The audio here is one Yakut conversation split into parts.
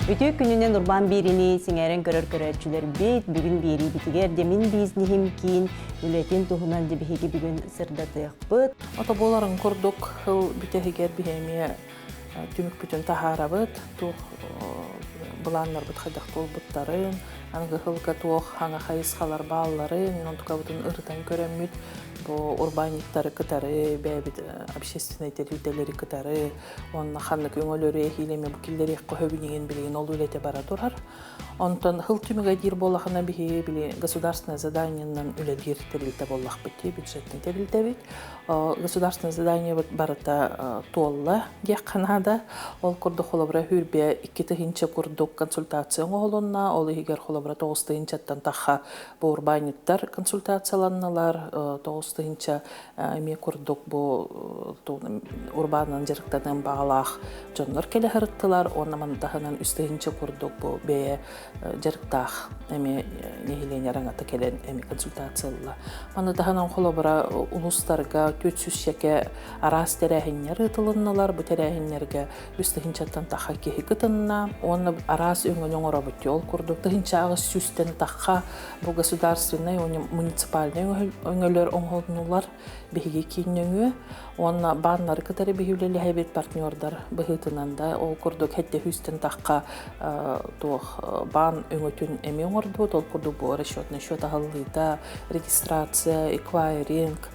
Үтүө күнүнэн урбаан биэриини сиҥээрэн көрөр көрөөччүлэрбит, бүгүн биэриибитигэр дьэ мин бизнеһим киин үлэтин туһунан дьэ биһиги бүгүн сырдатыахпыт. Ото буоларын курдук сыл бүтэһигэр биһи эмиэ түмүкпүтүн таһаарабыт, туох былааннарбыт хайдах туолбуттарын, аныгы сылга туох хаҥа хайысхалар баалларын, онтукабытын ырытан көрөммүт, бу урбаанньыктары кытары, бэйэбит общественнай тэрилтэлэри кытары уонна ханнык өҥөлөрү эһиилэми бу киллэриэххэ сөбүн иһин билигин ол үлэтэ бара турар. Онтон сыл түмүгэ диир буоллахына биһиги били государственное заданиенан үлэлиир тэрилтэ буоллахпыт дии, бюджетный тэрилтэбит. Государственное задание барыта туолла диэххэ наада. Ол курдук холобура хүрбэ 2 тыһыынча курдук консультация оҥоһулунна, ол иһигэр холобура 9 тыһыынчаттан тахха бу урбаанньыттар консультацияланнылар, 9 тыһыынча эмиэ курдук бу урбаанынан дьарыктаныан баҕалаах дьоннор кэлэ сырыттылар уонна маны таһынан 3 тыһыынча курдук бу бэйэ дьарыктаах эмиэ нэһилиэнньэ араҥата кэлэн эмиэ консультация ылла. Маны таһынан холобура улуустарга 400 чэкэ араас тэрээһиннэр ыытылыннылар. Бу тэрээһиннэргэ 3 тыһыынчаттан таха киһи кытынна уонна араас өҥөнү оҥоробут. Ол курдук 1800-тэн тахха бу государственнай уонна муниципальнай өҥөлөр оҥоһулуннулар биһиги киин нөҥүө уонна бааннары кытары биһи үлэлэһэбит партнердар быһыытынан да ол курдук 700-тэн тахха туох баан өҥөтүн эмиэ оҥордубут. Ол курдук бу расчетный счет аһыллыыта, регистрация, эквайринг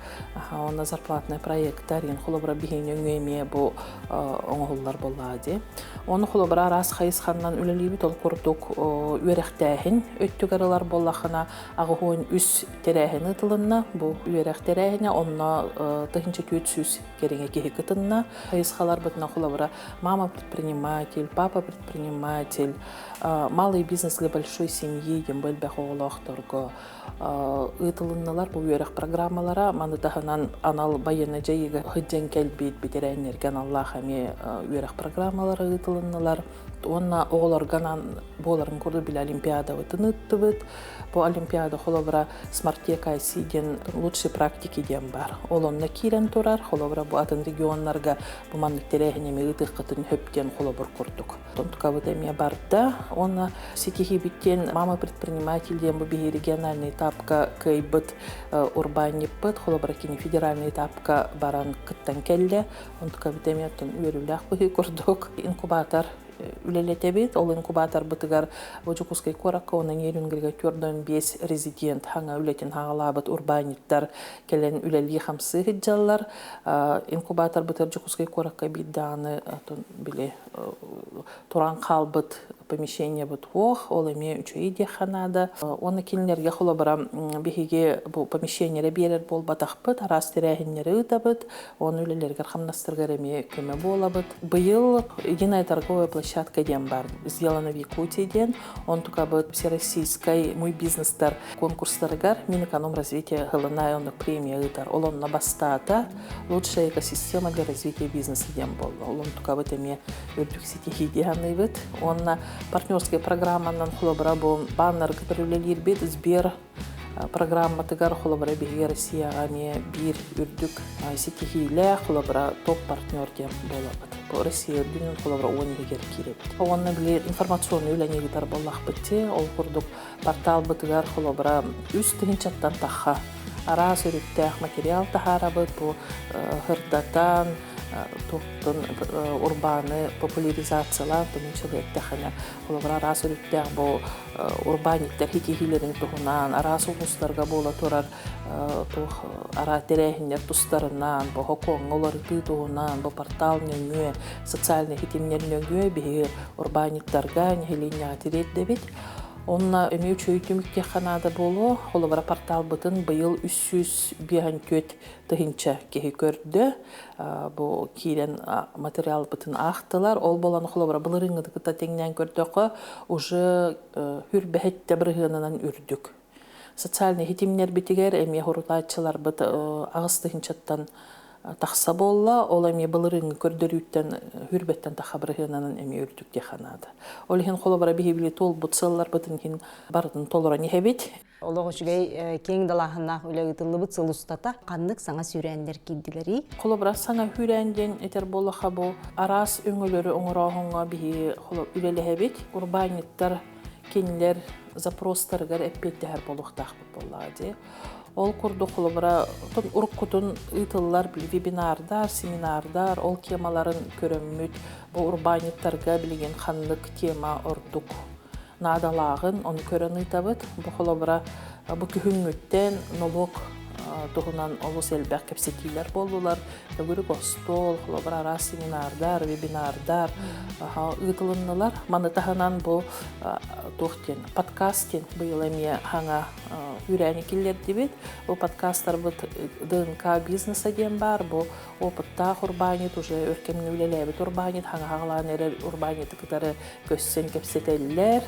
уонна зарплатный проекттар холобура биһиги нөҥүө эмиэ бу оҥоһуллар буоллаҕа дии. Ону холобура араас хайысханнан үлэлиибит. Ол курдук үөрэхтээһин өттүгэр ылар буоллаххына 83 тэрээһин ыытылынна. Бу үөрэх тэрээһинэ онно 1400 кэриҥэ киһи кытынна. Хайысхаларбытынан холобура мама предприниматель, папа предприниматель, малый бизнес для большой семьи диэн бу элбэх оҕолоохторго ыытылынналар бу үөрэх программалара. Маны таһынан анал байыаннай дьайыыга сылдьан кэлбит бэтэрээннэргэ аналлаах эмиэ үөрэх программалара ыытылыннылар. Уонна оҕолорго анаан буоларын курдук били олимпиадабытын ыыттыбыт. Бу олимпиада холобура Smartec IC диэн лучшие практики диэн бар. Ол онно киирэн турар. Холобура бу атын регионнарга бу маннык тэрээһин эмиэ ыытыаххытын сөп диэн холобур курдук. Тонтукабыт эмиэ барда. Уонна ситиһиибит диэн мама предприниматель диэн бу биһи региональный этапка кыайбыт урбаанньыппыт. Холобура кини федеральный этапка баран кыттан кэллэ. Онтукабыт эмиэ оттон үөрүүлээх быһыы курдук. Инкубатор үлэлэтэбит. Ол инкубаторбытыгар Дьокуускай куоракка уонна Нерюнгрига 45 резидент хаҥа үлэтин хаҕалаабыт урбаанньыттар кэлэн үлэлии-хамсыы сылдьаллар. Инкубаторбытыгар Дьокуускай куоракка биир даҕаны били туран хаалбыт помещениебыт суох, ол эмиэ үчүгэй диэххэ наада. Уонна кинилэргэ холобура биһиги бу помещениелэри биэрэр буолбатахпыт, араас тэрээһиннэри ыытабыт, уонна үлэлэригэр хамнастарыгар эмиэ көмө буолабыт. Быйыл единая торговая площадка диэн бар, сделана в Якутии диэн, онтукабыт всероссийскай мой бизнестар конкурстарыгар Минэкономразвитие ылынай оннук премия ыытар. Ол онно бастаата лучшая экосистема для развития бизнеса диэн буолла. Ол онтукабыт эмиэ үрдүк ситиһии дии саныыбыт. Уонна партнерскай программанан холобура бу бааннарга үлэлиирбит Сбер программатыгар холобура биһиги Россияҕа эмиэ биир үрдүк ситиһиилээх холобура топ-партнер диэн буолабыт. Бу Россия үрдүнэн холобура 10 иһигэр киирэбит. Уонна били информационный үлэни ыытар буоллахпыт дии. Ол курдук порталбытыгар холобура 3 тыһыынчаттан тахха араас өрүттээх материал таһаарабыт. Бу сырдатан, туохтун урбааны популяризациялаан тумун эттэхинэ холобура араас өрүттээх бу урбаанньыктар ситиһиилэрин туһунан араас улуустарга буола турар туох араа тэрээһиннэр тустарынан бу хокуоҥҥа уларытыы туһунан бу портал нөҥүө социальнай ситимнэр нөҥүө биһиги урбаанньыктарга нэһилиэнньэҕэ тириэрдэбит. Онно эмиэ үчүгэй түмүктиэххэ наада буолуо. Холобура порталбытын быйыл 354 тыһыынча киһи көрдө. Бу киирэн материалбытын аахтылар. Ол буолан холобура былырыыҥҥыты кытта тэҥнээн көрдөххө уже 27 бырыһыанынан үрдүк. Социальный ситимнэрбитигэр эмиэ сурутааччыларбыт 8 тыһыынчаттан тахса буолла. Ол эмиэ былырыыҥҥы көрдөрүүттэн 20-тэн тахса бырыһыанынан эмиэ үрдүк диэххэ наада. Ол иһин холобура биһиги туолбут сыалларбытын иһин барытын толорон иһэбит. Олох үчүгэй киэҥ далааһыннаах үлэ ыытыллыбыт сыл устата ханнык саҥа сүүрээннэр киирдилэрий? Холобура, саҥа сүүрээн диэн этэр буоллахха, бу араас өҥөлөрү оҥорооһуҥҥа биһи үлэлэһэбит. Урбаанньыттар кинилэр запростарыгар эппиэттэһэр буолуохтаахпыт буоллаҕа дии. Ол курдук, холобура, уруккутун ыытыллар вебинардар, семинардар, ол темаларын көрөммүт, бу урбаанньыттарга билигин ханнык тема ордук наадалааҕын ону көрөн ыытабыт. Бу холобура, бу күһүҥҥүттэн нолуок туһунан олус элбэх кэпсэтиилэр буоллулар. Төгүрүк остуол, холобура, араас семинардар, вебинардар ыытылыннылар. Маны таһынан бу туох диэн подкаст диэн быйыл эмиэ хаҥа үүрээни киллэрдибит. Бу подкастарбыт ДНК бизнеса диэн баар. Бу опыттаах урбаанньыт, уже өр кэмҥэ үлэлээбит урбаанньыт, хаҥа хаҕалаан эрэр урбаанньыты кытары көссөн кэпсэтэллэр.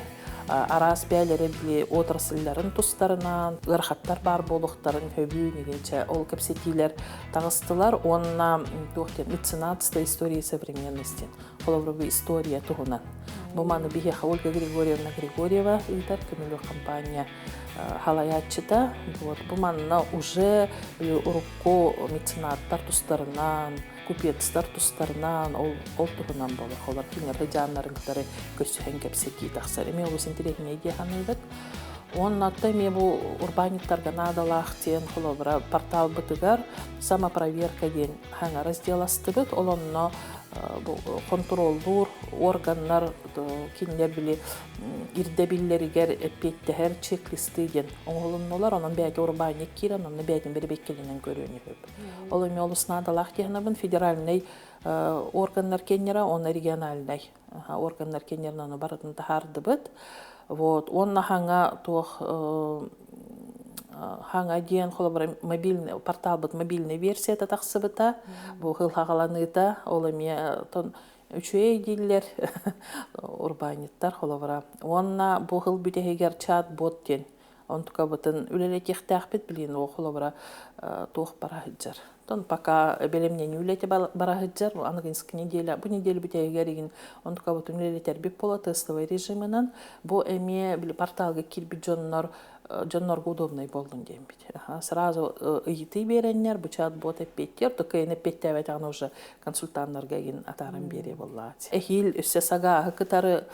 Араас бээлэри били отрасльларын тустарынан, ыарахаттар баар буолуохтарын хөбүү нигинчэ ол кэпсэтиилэр таҕыстылар уонна туох диэн меценатство истории современности холобура бу история туһунан. Бу маны биһиэхэ Ольга Григорьевна Григорьева ыытар көмөлөх компания халайааччыта. Вот бу манна уже урукку меценаттар тустарынан, купецтар тустарынан ол ол туһунан буолар. Олор кинилэр дьааннарын кытары көрсүһэн кэпсэтии тахсар. Эмиэ олус интэриэһинэй дии саныыбыт. Уонна эмиэ бу урбаанньыктарга наадалаах диэн холобура порталбытыгар самопроверка диэн хаҥа разделастыбыт. Ол онно бу хонтуруоллуур органнар кинилэр били ирдэбиллэригэр эппиэттэһэр чек-листы диэн оҥоһулуннулар. Онон бэйэтэ урбаанньык киирэн, онно бэйэтин бэрэбиэркэлэнэн көрүөн үһү. Ол эмиэ олус наадалаах диэхинабын федеральнай органнар кеннера, уонна региональнай органнар кеннерин ону барытын таһаардыбыт. Вот. Уонна хаҥа туох хаҥа диэн холобура мобильный порталбыт мобильный версията тахсыбыта. Бу хылхаҕаланыыта ол эмиэ тон үчүгэй дииллэр урбаанньыттар холобура. Уонна бу хыл бүтэһигэр чат-бот диэн онтукабытын үлэлэтиэхтээхпит билин ол холобура туох бара сылдьар. Тон пока бэлэмнэнии үлэтэ бара сылдьар аныгынскы неделя бу неделя бүтэһигэр игин онтукабытын үлэлэтэрбит буола тестовый режимынан бу эмиэ били порталга киирбит дьоннор дьоннорго удобнай буоллун диэммит. Сразу ыйытыы биэрэннэр бу чат-бот эппиэттиэр, то кыайан эппиэттээбэтэҕинэ уже консультаннарга игин атааран биэриэ буоллаҕа. Эһиил өссө сагааһы кытары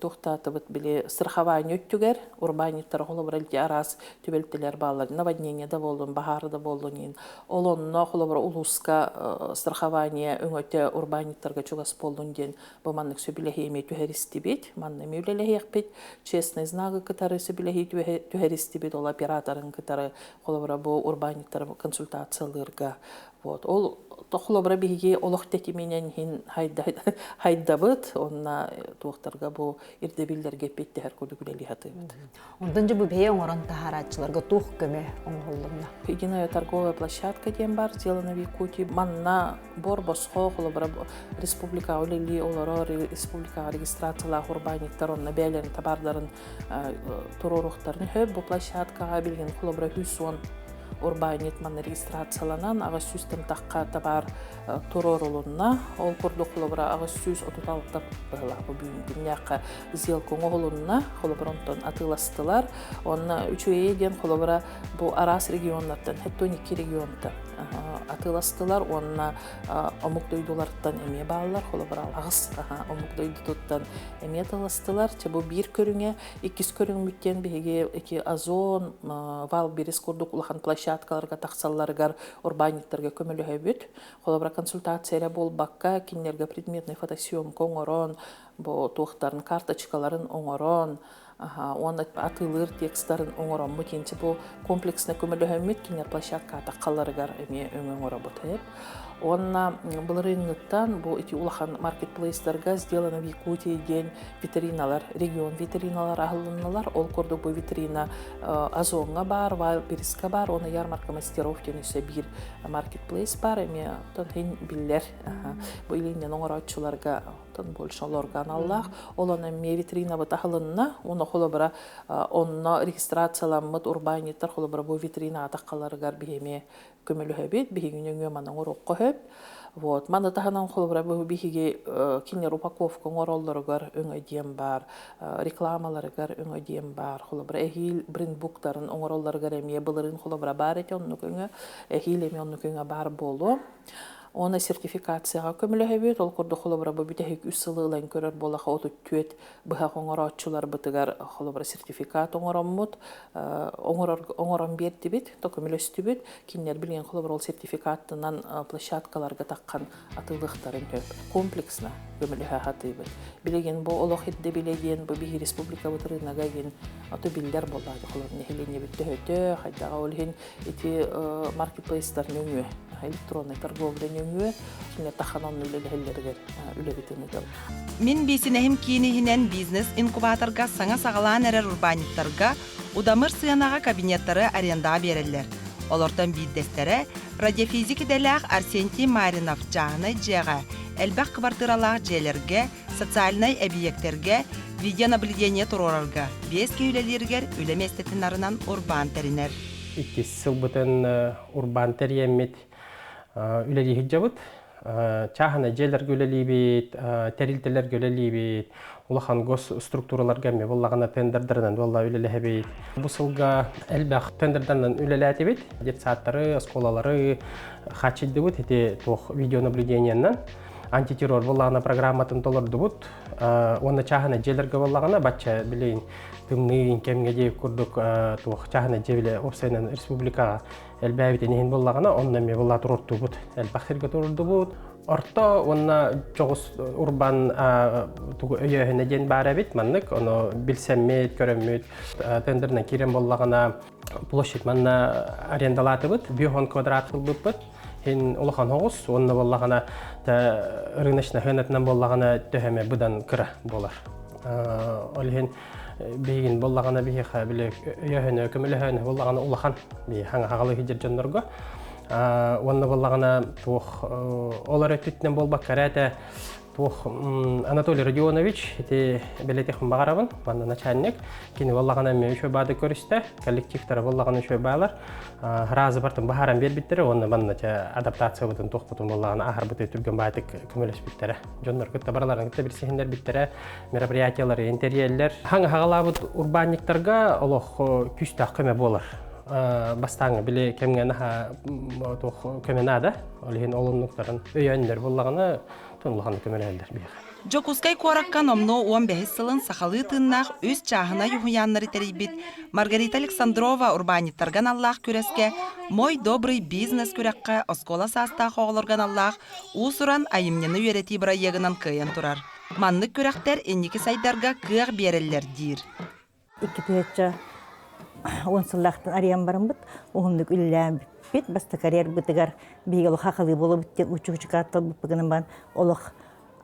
туохтаатыбыт били страхование өттүгэр урбаанньыттар холобура ити араас түбэлтэлэр бааллар наводнение да буоллун баһаар да буоллун иин ол онно холобура улууска страхование өҥөтө урбаанньыттарга чугас буоллун диэн бу маннык сөбүлэһии эмиэ түһэристибит манна эмиэ үлэлэһиэхпит честный знагы кытары сөбүлэһии түһэристибит ол операторын кытары холобура бу урбаанньыттары консультациялыырга вот ол холобура биһиги олох тэтиминэн иһин хайдабыт онно туохтарга бу ирдэбиллэргэ эппиэттэһэр курдук үлэлии сатыыбыт. Онтон дьэ бу бэйэ оҥорон таһаарааччыларга туох көмө оҥоһуллунна? Единая торговая площадка диэн бар, сделана в Якутии. Манна бор босхо холобура республикаҕа үлэлии олорор, республикаҕа регистрациялаах урбаанньыктар онно бэйэлэрин табаардарын туруоруохтарын сөп. Бу площадкаҕа билигин холобура 110 урбаанньыт манна регистрацияланан 800 тахха табаар туруорулунна. Ол курдук холобура 836 быһылаах бу бүгүннээххэ сделка оҥоһулунна. Холобура онтон атыыластылар. Онно үчүгэйэ диэн холобура бу араас регионнартан, 72 регионтан атыыластылар уонна омук дойдулартан эмиэ бааллар. Холобура аҕыс омук дойдутуттан эмиэ атыыластылар. Чэ бу биир көрүҥэ. Иккис көрүҥмүттэн биһиги ити Озон, Валберис курдук улахан площадкаларга тахсалларыгар урбаанньыттарга көмөлөһөбүт. Холобура, консультация эрэ буолбакка, кинилэргэ предметный фотосъемка оҥорон, бу туохтарын, карточкаларын оҥорон, уонна атыылыыр текстарын оҥороммут инчи бу комплексно көмөлөһөммүт кинилэр площадка атаххаларыгар эмиэ өҥө оҥоробут. Уонна былырыыҥҥыттан бу ити улахан маркетплейстарга сделано в Якутии диэн витриналар, регион витриналар аһыллыннылар. Ол курдук бу витрина Озоҥҥа баар, Вайлдберриска баар, уонна ярмарка мастеров диэн өссө биир маркетплейс баар, эмиэ оттон иһин биллэр. Бу илииннэн оҥорооччуларга оттон больше олорго аналлаах. Ол онно эмиэ витринабыт аһылынна. Уонна холобура онно регистрацияламмыт урбаанньыттар холобура бу витрина атаххаларыгар биһи эмиэ көмөлөһөбүт, биһиги нөҥүө манан оҥоруохха сөп. Вот. Маны таһынан холобура бу биһиги кинилэр упаковка оҥороллоругар өҥө диэн баар, рекламаларыгар өҥө диэн баар. Холобура эһиил брендбуктарын оҥороллоругар эмиэ былырыын холобура баар этэ оннук өҥө, эһиил эмиэ оннук өҥө баар буолуо. Уонна сертификацияҕа көмөлөһөбүт. Ол курдук холобура бу бүтэһик үс сылы ылан көрөр буоллахха 34 быһах оҥорооччуларбытыгар холобура сертификат оҥороммут, оҥорон биэрдибит, то көмөлөстүбүт. Кинилэр билигин холобура ол сертификаттынан площадкаларга таххан атыылыахтарын сөп. Комплексно көмөлөһө сатыыбыт. Билигин бу олох ирдэбилэ диэн бу биһи республикабыт рынога диэн ото биллэр буоллаҕа холобур нэһилиэнньэбит төһөтө, хайдаҕа ол иһин ити маркетплейстар нөҥүө, электроннай торговля нөҥүө кинилэр тахан онно үлэлэһэллэригэр үлэбитин ыытабыт. Мин биисинэһим киин иһинэн бизнес-инкубаторга саҥа саҕалаан эрэр урбаанньыттарга удамыр сыанаҕа кабинеттары арендаҕа биэрэллэр. Олортон биирдэстэрэ радиофизик идэлээх Арсентий Маринов чааһынай дьиэҕэ, элбэх кыбартыыралаах дьиэлэргэ, социальнай эбийиэктэргэ видеонаблюдение туруорарга биэс киһи үлэлииригэр үлэ миэстэтин арынан урбаан тэринэр. Иккис сылбытын урбаан тэрийэммит үлэлии сылдьабыт. Чааһынай дьиэлэргэ үлэлиибит, тэрилтэлэргэ үлэлиибит, улахан госструктураларга эмиэ буоллаҕына тендердарынан буолла үлэлэһэбит. Бу сылга элбэх тендердарынан үлэлээтибит. Детсадтары, оскуолалары хааччыйдыбыт ити туох видеонаблюдениеннан. Антитеррор буоллаҕына программатын толордубут. Уонна чааһынай дьиэлэргэ буоллаҕына бачча билигин тымныы кэмҥэ диэки курдук туох чааһынай дьиэ билэ уопсайынан республикаҕа элбээбитин иһин буоллаҕына, онно эмиэ буолла туруортуубут. Элбэх сиргэ туруордубут. Орто уонна чоҕус урбан тугу өйөөһүнэ диэн баар эбит. Маннык ону билсэммит, көрөммүт, тендеринэн киирэн буоллаҕына площадь манна арендалаатыбыт, 5 квадрат ылбыппыт. Хин улахан оҕус уонна буоллаҕына рыночный сыанатынан буоллаҕына төһөмө быдан кыра буолар. Ол иһин биһигин буоллаҕына биһиэхэ били өйөһөнө көмөлөһөнө буоллаҕына улахан би хаҥа хаҕалы сылдьар дьоннорго уонна буоллаҕына туох ол эрэ өттүттэн буолбакка эрээтэ туох Анатолий Родионович ити бэлэтихин баҕарабын манна начальник кини буоллаҕына эмиэ үчүгэй баады көрүстэ коллективтара буоллаҕына үчүгэй баалар разы бартын баһааран биэрбиттэрэ уонна манна адаптациябытын туохпутун буоллаҕына аһарбыты түргэн баайтык көмөлөспүттэрэ дьоннор кытта бараларын кытта билсиһиннэрбиттэрэ мероприятиялары интэриэллэр. Хаҥ хаҕалаабыт урбаанньыктарга олох күүстээх көмө буолар. Бастааҥҥы били кэмҥэ наһаа туох көмө наада. Ол иһин ол оннуктарын өйөөннөр буоллаҕына, улахан көмөлөһөллөр биһиэхэ. Дьокуускай куоракка номнуо 15 сылын сахалыы тыыннаах үс чааһынай уһуйааннары тэрийбит Маргарита Александрова урбаанньыттарга аналлаах күрэскэ «Мой добрый бизнес» күрэххэ оскуола саастаах оҕолорго аналлаах уус-уран айымньыны үөрэтии бырайыагынан кыайан турар. Маннык күрэхтэр инники сайдарга кыах биэрэллэр диир. 2010 сыллаахтан арыйан бараммыт уһуннук үлэлээбиппит. Бастакы карьербытыгар биһиги олох хахалыы буолабыт диэн учуучукаат талбыппытынан баран олох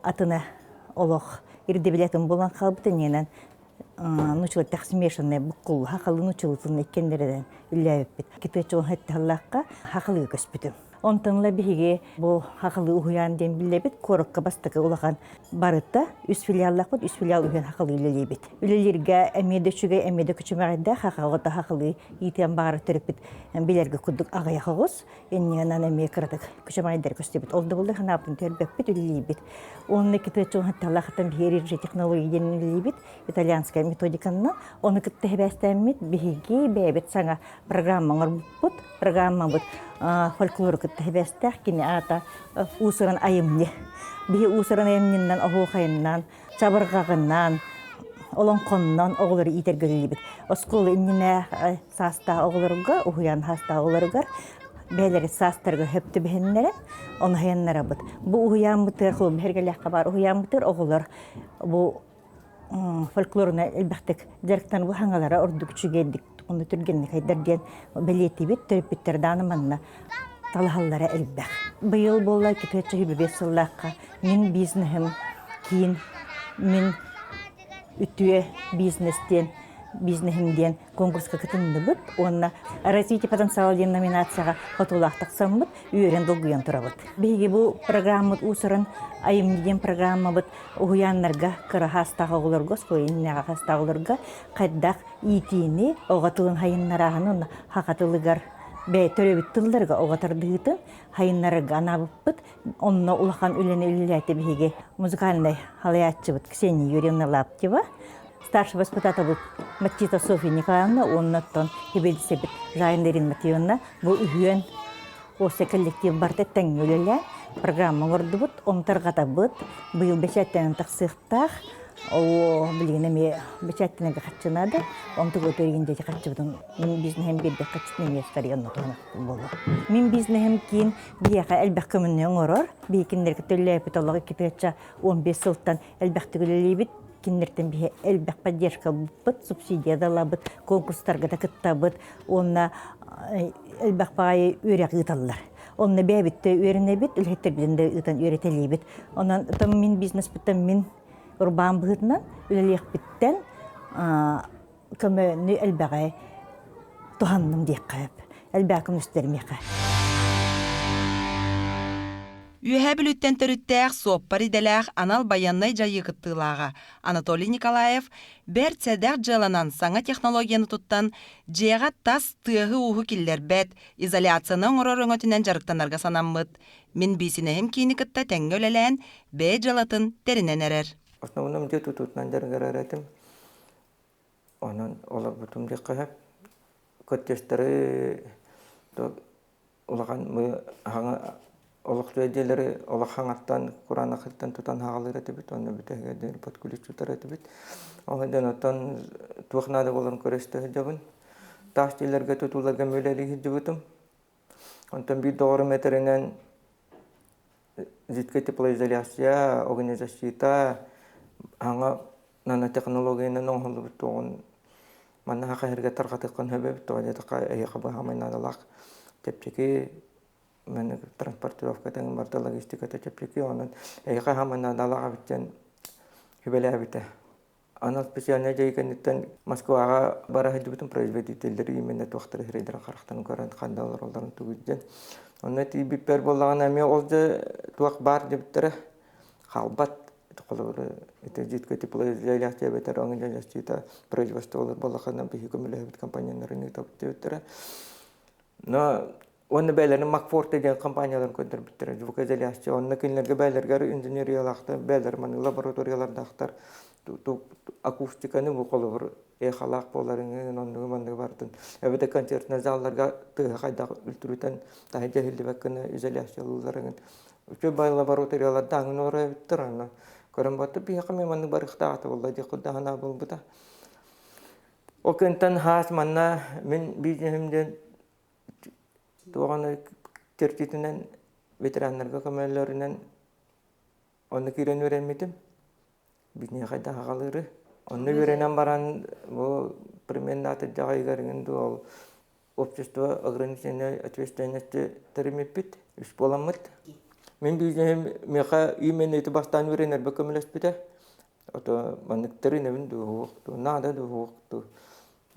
атына олох ирдэбилэ атын буолан хаалбыт иннинэн нучулаттах смешанный буккул хахалыы нучулутун иккиэннэринэн үлэлээбиппит. Китыаччы хатталлаахха хахалыы көспүтүм. Онтон ыла биһиги бу Хахалыы уһуйаан диэн биллэбит. Куоракка бастакы улахан барыта үс филиаллаахпыт, үс филиал үһүөн хахалыы үлэлиибит. Үлэлииргэ эмиэ да үчүгэй, эмиэ да күчүмэҕэйдээх хахалыта хахалыы иитиэн баҕарар төрөппүт билэргэ курдук аҕыйах оҕус. Иннинэн эмиэ кыратык күчүмэҕэйдэр көстүбүт. Ол да буоллар санаабытын түһэрбэппит, үлэлиибит. Уонна кытыаччылаахтан биһиги технология диэн үлэлиибит. Итальянская методиканан. Ону кытта сибээстээммит биһиги бэйэбит саҥа программа оҥорбуппут. Программабыт фольклору кытта сибээстээх кини аата уус-уран айымньы. Биһи уус-уран айымньыннан оһуохайынан, чабырҕаҕынан, олоҥхоннон оҕолору иитэргэ үлэлиибит. Оскуола иннинэ саастаах оҕолорго, уһуйаан саастаах оҕолоругар бэйэлэрин саастарыгар сөп түбэһиннэрэн ону айаннарабыт. Бу уһуйааммытыгар, холобур, Сэргэлээххэ баар уһуйааммытыгар оҕолор бу фольклорунай элбэхтик дьарыктаныы бу хаҥалара ордук үчүгэйдик уонна түргэнник айдар диэн бэлиэтиибит төрөппүттэр даҕаны манна талаһаллара элбэх. Быйыл буолла 2025 сыллаахха мин бизнеһим киин мин үтүө бизнес диэн бизнеһим диэн конкурска кытынныбыт уонна «Развитие потенциала» диэн номинацияҕа хотуулаах тахсаммыт үөрэн долгуйан турабыт. Биһиги бу программабыт уусуран айымньы диэн программабыт уһуйааннарга кыра хаастаах оҕолорго, оскуола иннинээҕи хаастаах оҕолорго хайдах иитиини, оҕо тылын хайыннарааһыны уонна саха тылыгар Бэйэ төрөөбүт тылларга оҕо тардыһыытын хайыннарарга анаабыппыт. Онно улахан үлэни үлэлээтэ биһиги музыкальнай халайааччыбыт Ксения Юрьевна Лаптева, старший воспитателбыт Матчита Софья Николаевна уонна оттон хибилисэбит Жайна Ирина Матвеевна бу үһүөн уопсай коллектив барыта тэҥҥэ үлэлээн программа оҥордубут, ону тарҕатабыт. Быйыл бэчээттэнэн тахсыахтаах. Оо, билигин эмиэ бэчээттэнэргэ харчы наада. Онтук өтөрүгүн диэки харчыбытын мин бизнеһим биэрбэт харчытын эмиэ скорее онно буолуо. Мин бизнеһим киин биһиэхэ элбэх көмөнү оҥорор. Биһи кинилэргэ төллөөпүт олох 2015 сылтан элбэхтик үлэлиибит. Кинилэртэн биһи элбэх поддержка ылбыппыт, субсидия да ылабыт, конкурстарга да кыттабыт уонна элбэх баҕайы үөрэх ыыталлар. Онно бэйэбит да үөрэнэбит, үлэһиттэрбитин да ыытан үөрэтэлиибит. Онон мин бизнеспиттэн мин урбаан быһыытынан үлэлиэхпиттэн көмөнү элбэҕи туһанным диэххэ сөп. Элбэх көмүстэр миэхэ. Үөһээ Бүлүүттэн төрүттээх суоппар идэлээх анал байыаннай дьайыы кыттыылааҕа Анатолий Николаев бэрт сэдэх дьыаланан саҥа технологияны туттан дьиэҕэ тас тыаһы-ууһу киллэрбэт, изоляцияны оҥорор өҥөтүнэн дьарыктанарга санаммыт. Мин биисинэһим киини кытта тэҥҥэ үлэлээн, бэйэ дьыалатын тэринэн эрэр. Основном дьиэ тутуутунан дьарыгырар этим. Онон олорбутум диэххэ сөп. Коттеджтары улахан олохтуйа дьиэлэри олох хаҥаттан кураанахыттан тутан хаалар этибит уонна бүтэһигэр диэри подключ тутар этибит. Ол иһин оттон туох наада буоларын көрө истэ сылдьабын. Таас дьиэлэргэ тутууларга үлэлии сылдьыбытым. Онтон биир доҕорум этэринэн жидкая теплоизоляция, огнезащита, аҥа нанотехнологиянан оҥоһуллубут туоҕун манна хаһырга тарҕатыаххын сөп эбит тоҕо диэтэххэ эһиэхэ быһаамай наадалаах чэпчэки транспортировка тэҥин барыта логистиката чэпчэки онон эһиэхэ хаамай наадалаах эбит диэн сүбэлээбитэ. Анал специальнай дьайыы кэнниттэн Москваҕа бара сылдьыбытым производителлэри именно туохтары сирэйдэрин харахтарын көрөн ханна олороллорун тугу диэн. Онно тиийбиппэр буоллаҕына эмиэ ол дьэ туох баар диэбиттэрэ хаалбат холобура ити жидкое теплоизоляция эбэтэр оҥо производстволар буоллахына биһи көмөлөһөбүт компанияларын ыытабыт диэбиттэрэ. Но уонна бэйэлэрин Макфорте диэн компанияларын көрдөрбүттэрэ звукоизоляция. Онно кинилэргэ бэйэлэригэр инженериялаахтар, бэйэлэр маны лабораториялардаахтар акустиканы бу холобур эхалаах буоларыҥын, оннугу манныгы барытын эбэтэр концертнай залларга тыаһа хайдах үлтүрүтэн таһырдьа иһиллибэт гына изоляциялыылларыҥын үчүгэй бай лабораториялардаах олорор эбиттэр онно көрөн батта биһиэхэ эмиэ маннык барыахтаах буолла диэх курдук санаа буолбута. Ол кэнниттэн хаас манна мин бизнеһим диэн туоҕаны чэрчитинэн ветераннарга көмөлөрүнэн онно киирэн үөрэммитим. Биһиэхэ да аҕалыыры. Онно үөрэнэн баран бу примерно атырдьах ыйыгар иҥин дуу ол общество ограниченной ответственности тэриммиппит, үс буоламмыт. Мин бизнеһим миэхэ именно ити бастаан үөрэнэрбэ көмөлөспүтэ. Ото маннык тэринэбин дуу, суох дуу, наада дуу, суох дуу.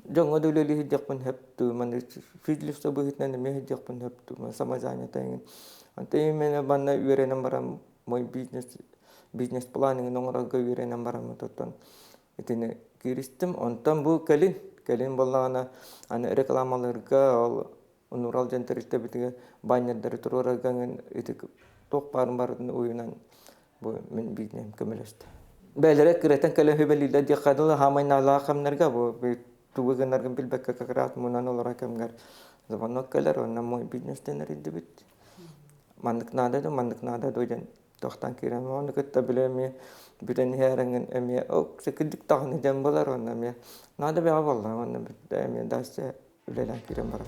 Дьоҥҥо да үлэлии сылдьыахпын сөп дуу, маннык физлицо быһыытынан эмиэ сылдьыахпын сөп дуу, самозанятый эҥин. Онтон именно манна үөрэнэн баран мой бизнес бизнес-план эҥин оҥорорго үөрэнэн бараммыт оттон итини кииристим. Онтон бу кэлин, кэлин буоллаҕына аны рекламалыырга ол Нурал дьон тэрилтэбитигэр баннердары туруорарга эҥин ити туох баарын барытын уйунан бу мин бизнеһим көмөлөстө. Бэйэлэрэ кыратан кэлэн сүбэлииллэр диэххэ дылы хаамай наалаах кэмнэргэ бу тугу гынаргын билбэккэ как раз мунан олорор кэмҥэр звонок кэлэр онно мой бизнестен эрийдибит. Маннык наада дуу, маннык наада дуу диэн тохтон киирэн ону кытта били эмиэ бүтэн иһээрэҥҥин эмиэ кырдьык даҕаны диэн буолар уонна эмиэ наада бэҕэ буолла уонна бүттэ эмиэ дальше үлэлээн киирэн барар.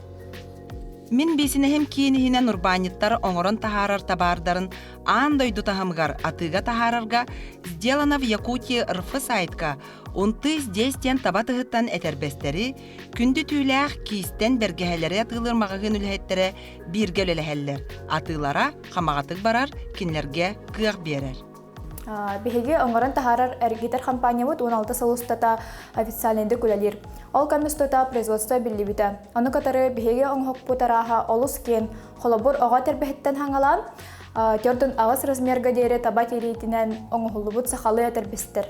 Мин биисинэһим киин иһинэн урбаанньыттар оҥорон таһаарар табаардарын аан дойду таһымыгар атыыга таһаарарга «Сделано в Якутии» РФ сайтка «Унты здесь» диэн таба тыһыттан этэрбэстэри, күндү түүлээх киистэн бэргэһэлэри атыылыыр маҕаһыын үлэһиттэрэ бииргэ үлэлэһэллэр. Атыылара хамаҕатык барар, кинилэргэ кыах биэрэр. Биһиги оҥорон таһаарар эргитэр компаниябыт 16 сыл устата официальныйдык үлэлиир. Ол кэм устата производство биллибитэ. Ону кытары биһиги оҥоһукпут арааһа олус киэн. Холобур, оҕо тэрбэһиттэн хаҥалаан, 48 размерга диэри таба тириитинэн оҥоһуллубут сахалыы этэрбэстэр.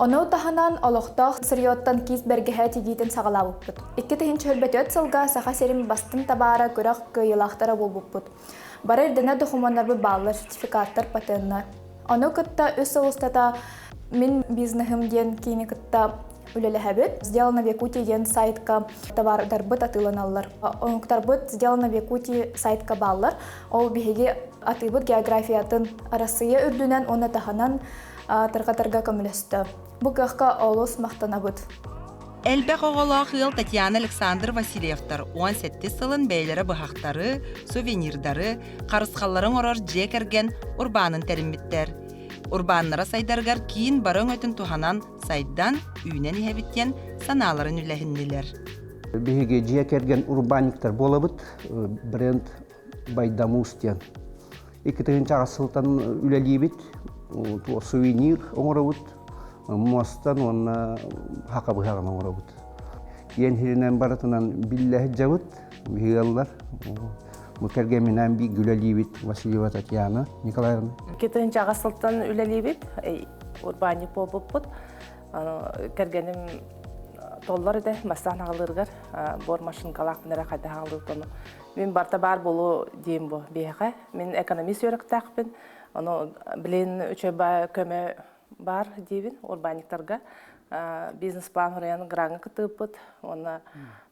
Ону таһынан олохтоох сырьеттан киис бэргэһэ тигиитин саҕалаабыппыт. 2024 сылга Саха сирин бастыҥ табаара күрэх кыайыылаахтара буолбуппут. Бары ирдэнэр докумуоннарбыт бааллар, сертификаттар, патеннар. Ону кытта үс сыл устата Мин бизнеһым диэн киини кытта үлэлэһэбит. Сделано в Якутии диэн сайтка табаардарбыт атыыланаллар. Оҥоктарбыт Сделано в Якутии сайтка бааллар. Ол биһиги атыыбыт географиятын Арассыыйа үрдүнэн уонна таһынан тарҕатарга көмөлөстө. Бу кыахка олус махтанабыт. Элбэх оҕолоох ыал Татьяна Александр Васильевтар 17 сылын бэйэлэрэ быһахтары, сувенирдары, харысхаллары оҥорор дьиэ кэргэн урбаанын тэриммиттэр. Урбааннара сайдарыгар киин бары өҥөтүн туһанан сайдан, үүнэн иһэбит диэн санааларын үллэһиннилэр. Биһиги дьиэ кэргэн урбаанньыктар буолабыт. Бренд Байдамус диэн. 2000 сылтан үлэлиибит, сувенир оҥоробут, муостан уонна хака быһаҕын оҥоробут. Иэн иһинэн барытынан биллэ сылдьабыт, ыаллар. Бу кэргэмминээн бииргэ үлэлиибит Васильева Татьяна Николаевна. 2000 сылтан үлэлиибит, урбаанньык буолбуппут. Кэргэним толлор этэ, бастаан аҕалыырыгар бор машинкалаахпын эрэ хайдах аҕалыыр Мин барта баар буолуо диэм бу биһиэхэ. Мин экономист үөрэхтээхпин. Ону билин үчүгэй көмө баар диибин урбаанньыктарга. Бизнес-план хуруйан граҥҥа кыттыыппыт. Уонна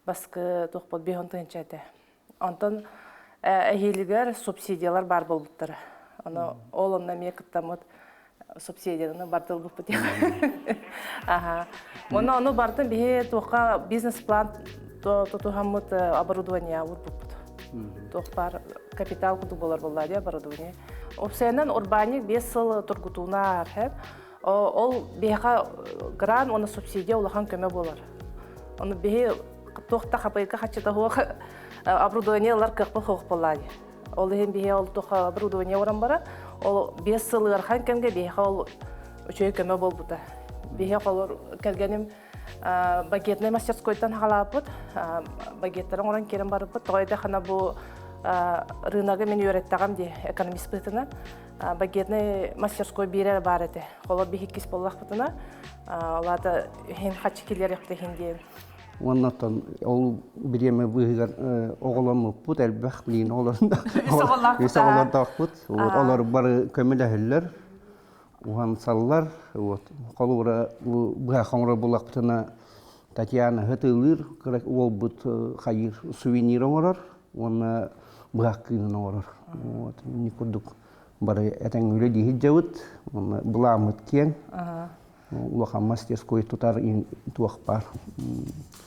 баскы туохпут биһон тыһынча этэ. Онтон эһиилигэр субсидиялар баар буолбуттара. Ону ол онно эмиэ кыттаммыт субсидияны барда ылбыппыт. Аха. Уонна ону бартын биһи туохха бизнес-план тутуһаммыт оборудование урбуппут. Туох баар капитал курдук болар буолла дии оборудование. Опсайынан урбаанньык 5 сыл тургутууна аархеп. Ол биһиэхэ грант уонна субсидия улахан көмө буолар. Ону биһи туох да хапайка хаччыта суох оборудование ылар кыахпыт суох буолла дии. Ол иһин биһи ол туха оборудование орон бара, ол 5 сыл ыарахан кэмгэ биһиэхэ ол үчүгэй көмө буолбута. Биһи холор кэргэним багетнай мастерскойтан хаалааппыт, багеттарын оҥорон киирэн барыппыт. Тоҕо эдэхана бу рыногы мин үөрэттэҕим дии экономист быһыытынан. Багетнай мастерской биирэ баар этэ. Холор биһи иккис буоллахпытына, олаата иһин хаччы киллэриэхпит иһин диэн. Уонна оттон ол бириэмэ быыһыгар оҕоломмуппут элбэх билигин оҕолорун үс оҕолордоохпут. Вот олор бары көмөлөһөллөр, уһансаллар. Вот холобура бу быһах оҥорор буоллахпытына Татьяна ытыылыыр, кыра уолбут хайыыр сувенир оҥорор уонна быһах кыынын оҥорор. Вот ини курдук бары этэҥ үлэлии сылдьабыт. Уонна былааммыт киэҥ. Улахан мастерской тутар туох баар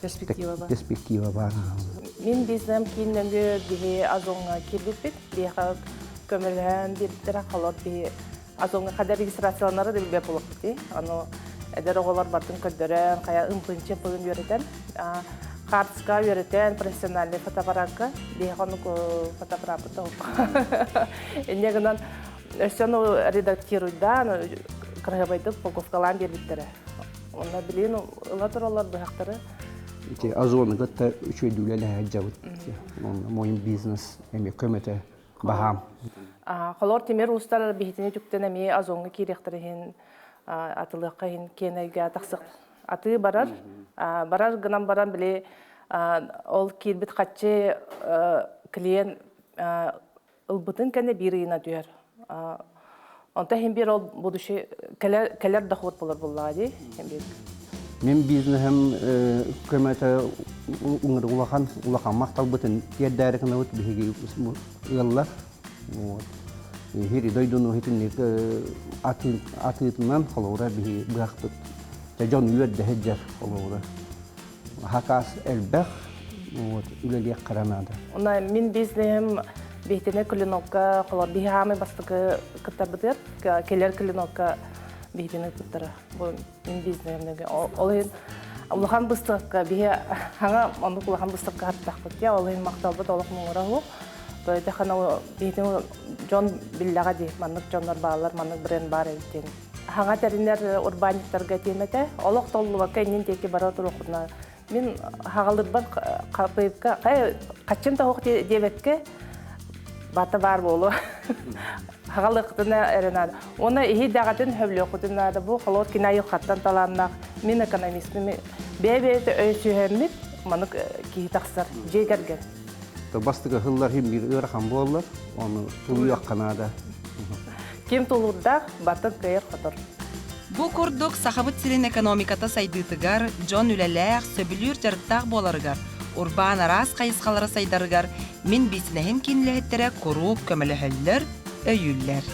перспектива бар. Перспектива бар. Мин бизнем кииннәнгө биһи Озоҥҥа киирбиппит. Биһиэхэ көмөлөһөн биэрбиттэрэ холор биһи Озоҥҥа хада регистрацияланары да билбэт буолуохпут. Аны эдэр оҕолор бартын көрдөрөн, хайа ымпынчы-ымпыгын үөрэтэн, хаартыска үөрэтэн, профессиональный фотоаппаратка, биһиэхэ оннук фотоаппараппыт да Инньэ гынан Өссө ону редактируйдаан, кыраһыабайдык упаковкалаан биэрбиттэрэ. Онно билигин ыла тураллар быһахтары. Ити Озону кытта үчүгэйдик үлэлэһэ сылдьабыт. Мой бизнес эмиэ көмөтө баһаам. Холор тимир уустар биһитини түктэн эмиэ Озоҥҥа киириэхтэр иһин атылыахха иһин киэнэйгэ тахсыах атыы барар. Барар гынан баран били ол киирбит хаччы клиент ылбытын кэннэ биир ыйына түһэр. Онто иһин биир ол будущий кэлэр, кэлэр доход болар буллаҕа дии. Мин бизнеһим көмөтө уҥыр улахан улахан махталбытын тиэрдээри гынабыт биһиги ыаллар. Вот. Хири дойдуну хитинник атыытынан холобура биһиги быһахпыт. Дьон үөрдэ сылдьар холобура. Хакас элбэх, вот, үлэлиэх хара наада. Уна мин бизнеһим биһитинэ клинокка холор биһи хаамай бастакы кыттарбытыгар келер клинокка биһитини кыттара. Бу мин бизнеһим ол иһин улахан быстыкка биһи хаҥа оннук улахан быстыкка хаттахпыт я ол иһин махталбыт олох муҥура уһук. То хана биһитин дьон биллэҕэ дии маннык дьоннор бааллар маннык бренд баар эбит диэн Хаҥа тэринэр урбаанньыттарга этиэм этэ. Олох толлубакка иннин диэки бара туруоххутуна мин хаҕалырбар хапыйыкка хаччым тоһуох диэбэккэ бата баар буолуо. Хагалыаххытына эрэ наада. Уонна иһи даҕатын хөблүөххүтүн наада. Бу холуот кини айылҕаттан талааннаах мин экономистым бэйэ-бэйэтэ өйсүһэммит манык киһи тахсар дьиэ кэргэн. Бастакы сыллар иһин биир ыарахан буоллар, оны тулуйуохха наада. Ким тулуурдаах, бартын кыайар-хотор. Бу курдук Сахабыт сирин экономиката сайдыытыгар, дьон үлэлээх, сөбүлүүр дьарыктаах буоларыгар, урбаан араас хайысхалара сайдарыгар мин биисинэһим киин үлэһиттэрэ куруук көмөлөһөллөр, өйүүллэр.